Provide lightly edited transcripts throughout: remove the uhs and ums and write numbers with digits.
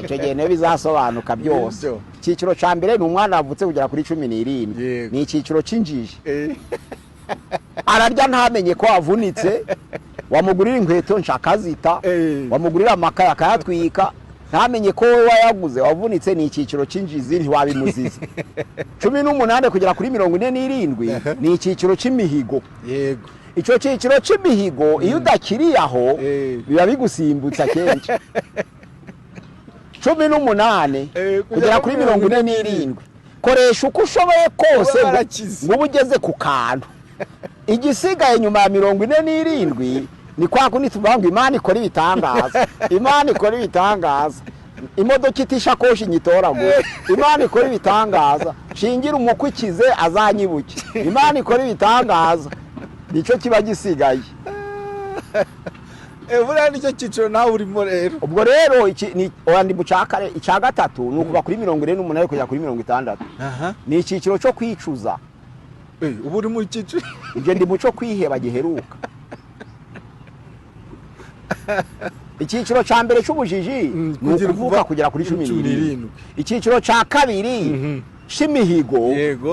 Icyo gihe niyo bizasobanuka byose. Nibyo. Icyiciro cya mbere ni umwana wavutse kugera kuri 17. Ni icyiciro cy'injiji. Ararya ntamenye ko wavunitse, wamugurira inkweto nshakazita, wamugurira amakaye akayatwika, ntamenye ko wowe wayaguze wavunitse. Ni icyiciro cy'injizi, ntiwabimuziza. 18 kugera kuri 47 ni icyiciro cy'imihigo. Icyo cyiciro cy'imihigo, iyo udakiriye aho, biba bigusimbutsa kenshi. 18 kugera kuri 47, koresha uko ushoboye kose Uba warakize. ngo ube ugeze ku kantu. Igisigaye nyuma ya 47 ni kwa kundi tuvuga ngo Imana ikora ibitangaza, Imana ikora ibitangaza, imodoka itishakoshi nyitoragura, Imana ikora ibitangaza, shingira umukwikize azanyibuke, Imana ikora ibitangaza. Nicyo kiba gisigaye. Buriya nicyo cyiciro nawe urimo rero. Ubwo rero iki ni, oya, ndi mu cya kare. Icya gatatu ni ukuva kuri 48 kugera kuri 60. Ni icyiciro cyo kwicuza. Ubu uri mu cyiciro? Ibyo ndi mu cyo kwiheba giheruka. Icyiciro cya mbere cy'ubujiji ni ukuvuka kugera kuri cumi cumi n'irindwi. n'irindwi. Icyiciro cya kabiri c'imihigo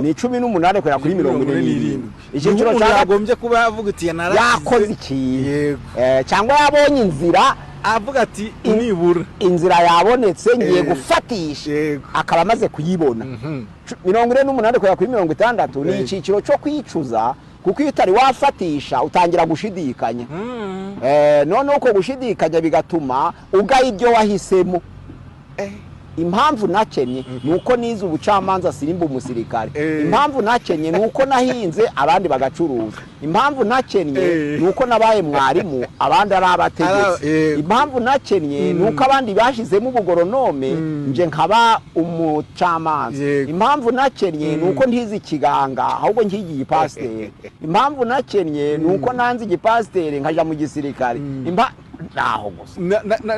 ni 18 kugera kuri 47. Icyiciro Niho cya umuntu gatatu yagombye kuba yavuga ati narakize. Yakoze ikintu. Cyangwa yabonye inzira. Avuga ati nibura Inzira yabonetse, ngiye gufatisha. Akaba amaze kuyibona. 48 kugera kuri 60 ni icyiciro cyo kwicuza, kuko iyo utari wafatisha utangira gushidikanya. Noneho uko gushidikanya bigatuma ugaya ibyo wahisemo. Impamvu nakennye ni uko nize ubucamanza sirimba umusirikare. Impamvu nakennye ni uko nahinze abandi bagacuruza. Impamvu nakennye ni uko nabaye mwarimu abandi ari abategetsi. Impamvu nakennye ni uko abandi bashyizemo ubugoronome, nje nkaba umucamanza. Impamvu nakennye ni uko ntize ikiganga ahubwo nkigiye ipasiteri. Impamvu nakennye ni uko nanze igipasiteri nkaja mu gisirikare. Naho gusa.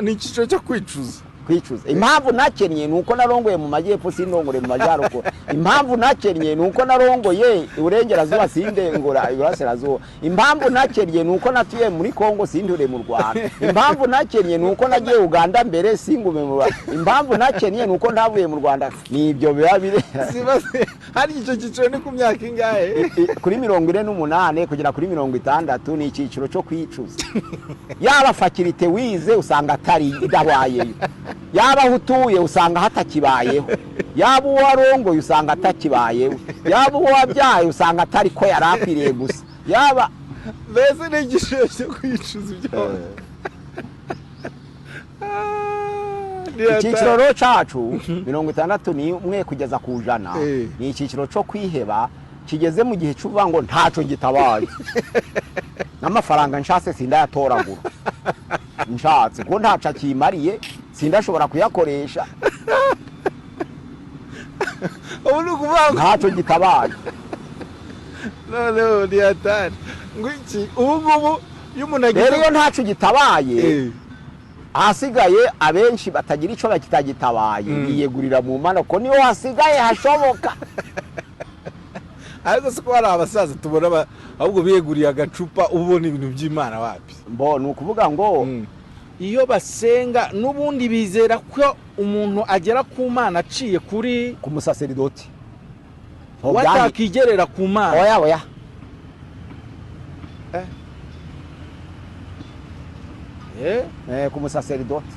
Ni icyiciro cyo kwicuza. Kwicuza. Impamvu nakennye ni uko narongoye mu majyepfo sindongore mu majyaruguru. Impamvu nakennye ni uko narongoye iburengerazuba sindengura iburasirazuba. Impamvu nakennye ni uko natuye muri Kongo sindure mu Rwanda. Impamvu nakennye ni uko nagiye Uganda mbere singume mu Rwanda. Impamvu nakennye ni uko ntavuye mu Rwanda. Ni ibyo biba biri. Hari icyo cyiciro ni ku myaka ingahe? Kuri 48 kugera kuri 60 ni icyiciro cyo kwicuza. Yaba faculté wize usanga atari idabayeyo, yaba aho utuye usanga hatakibayeho, yaba uwo warongoye usanga atakibayeho, yaba uwo wabyaye usanga atari ko yari akwiriye gusa, yaba Mbese ni icyiciro cyo kwicuza ibyo. Icyiciro rero cyacu, 61 kugeza ku 100, ni icyiciro cyo kwiheba kigeze mu gihe cy'uvuga ngo ntacyo gitabaye, n'amafaranga nshatse sindayatoragura, nshatse ko ntaco akimariye, sindashobora kuyakoresha. Ubu ni ukuvuga ngo Ntacyo gitabaye. Noneho ni hatari ngo iki ubu ngubu iyo umuntu agize Rero iyo ntacyo gitabaye, ahasigaye abenshi batagira icyo kitagitabaye biyegurira mu Mana, ko niho hasigaye hashoboka. Ariko si ko hari abasaza tubona ahubwo biyeguriye agacupa, ubona ibintu by'Imana wapi? Mbo ni ukuvuga ngo Iyo basenga n'ubundi bizera ko umuntu agera ku Mana aciye kuri ku musaseridoti. Watakigerera ku Mana. Oya, oya. Eh? Ku musaseridoti.